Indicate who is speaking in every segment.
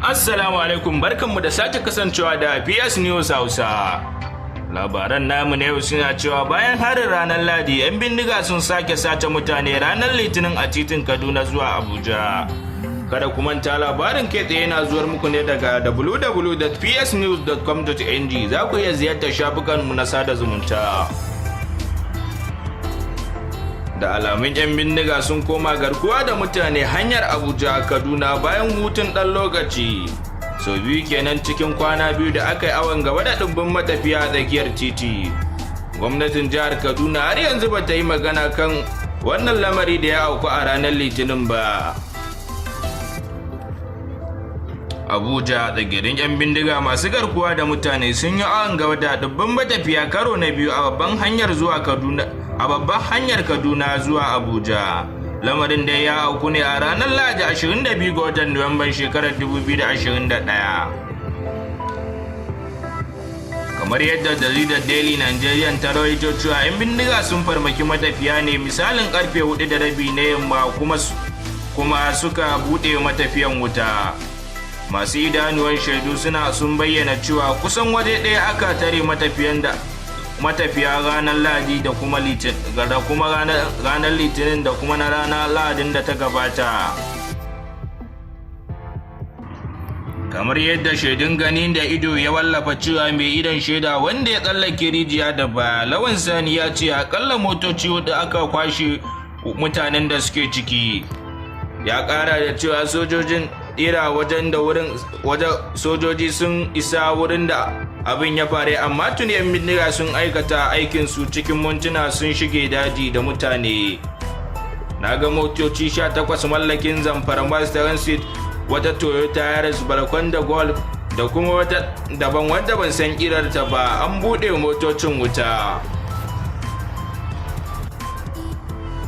Speaker 1: Assalamu alaikum, barkanmu da sake kasancewa da PS News Hausa. Labaran namu na yau suna cewa bayan harin ranar Ladi, 'yan bindiga sun sake sace mutane ranar Litinin a titin Kaduna zuwa Abuja. Kada ku manta, labarin kai tsaye na zuwar muku ne daga www.psnews.com.ng. Za ku iya ziyartar shafukanmu na sada zumunta. Da alamun 'yan bindiga sun koma garkuwa da mutane hanyar Abuja Kaduna bayan hutun ɗan lokaci. Sau biyu kenan cikin kwana 2 da aka yi awon gaba da ɗumbin matafiya a tsakiyar titi. Gwamnatin jihar Kaduna har yanzu ba ta yi magana kan wannan lamari da ya auku a ranar Litinin ba. Abuja, tsagirin 'yan bindiga masu garkuwa da mutane sun yi awon gaba da dubban matafiya karo na biyu a babban hanyar Kaduna zuwa Abuja. Lamarin da ya auku ne a ranar Lahadi 22 ga watan Nuwamban shekarar 2021. Kamar yadda jaridar Daily Nigerian ta rawaito cewa 'yan bindiga sun farmaki matafiya ne misalin karfe 4:30 na yamma, kuma suka buɗe matafiyan wuta. Masu idanuwan shaidu sun bayyana cewa kusan waje ɗaya aka tare matafiyan da matafiya ranar Lahadi da kuma ranar Litinin da kuma na ranar Lahadin da ta gabata. Kamar yadda shaidun ganin da ido ya wallafa cewa mai idon shaida wanda ya tsallake rijiya da ba, Lawan Sani, ya ce akalla motoci hudu aka kwashe mutanen da suke ciki. Ya kara da cewa sojojin ira wajen da wurin wajen sojoji sun isa wurin da abin ya faru, amma tuni 'yan bindiga sun aikata aikinsu, cikin mintuna sun shige daji da mutane. Na ga motoci 18 mallakin Zamfara Mass Transit, wata Toyota Yaris Balkon da Golf da kuma wata daban wadda ban san kirarta ba. An buɗe motocin wuta.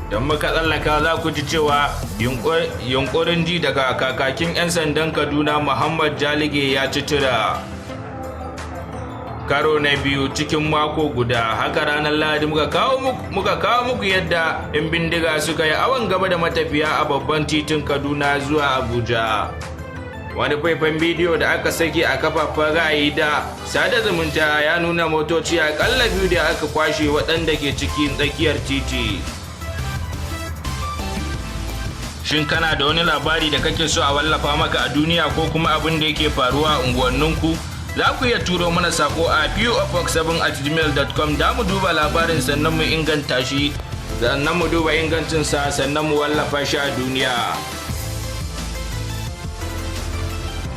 Speaker 1: Don muka tsallaka, za ku ji cewa yunkurin ji daga kakakin 'yan sandan Kaduna Muhammad Jalige ya ci tura karo na biyu cikin mako guda. Haka ranar Lahadi muka kawo muku yadda 'yan bindiga suka yi awon gaba da matafiya a babban titin Kaduna zuwa Abuja. Wani faifan bidiyo da aka saki a kafafen ra'ayi da sada zumunta ya nuna motoci akalla biyu da aka kwashe waɗanda ke cikin tsakiyar titi. Shin kana da wani labari da kake so a wallafa maka a duniya, ko kuma abin da yake faruwa a unguwanninku? Za ku iya turo mana sako a pofox7@gmail.com. Da mu duba labarin, sannan mu inganta shi, sannan mu duba ingancinsa, sannan mu wallafa shi a duniya.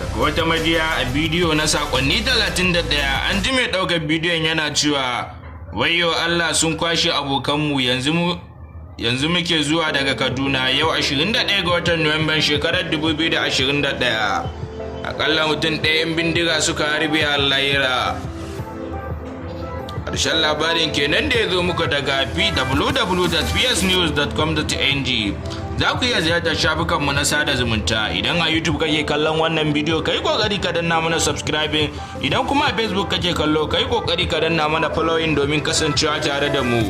Speaker 1: Daga wata majiya, a bidiyo na sakonni 31, an ji mai ɗaukar bidiyon yana cewa, "Wayyo Allah, sun kwashe abokanmu, yanzu muke zuwa daga Kaduna." Yau 21 ga watan Nuwamban shekarar 2021, akalla mutum ɗaya 'yan bindiga suka harbe a lahira. Ƙarshen labarin kenan da ya zo muka daga www.psnews.com.ng. Za ku iya ziyartar shafukanmu na sada zumunta. Idan a YouTube kake kallon wannan bidiyo, kai kokari ka danna mana subscribing. Idan kuma a Facebook kake kallo, kai kokari ka danna mana following domin kasancewa tare da mu.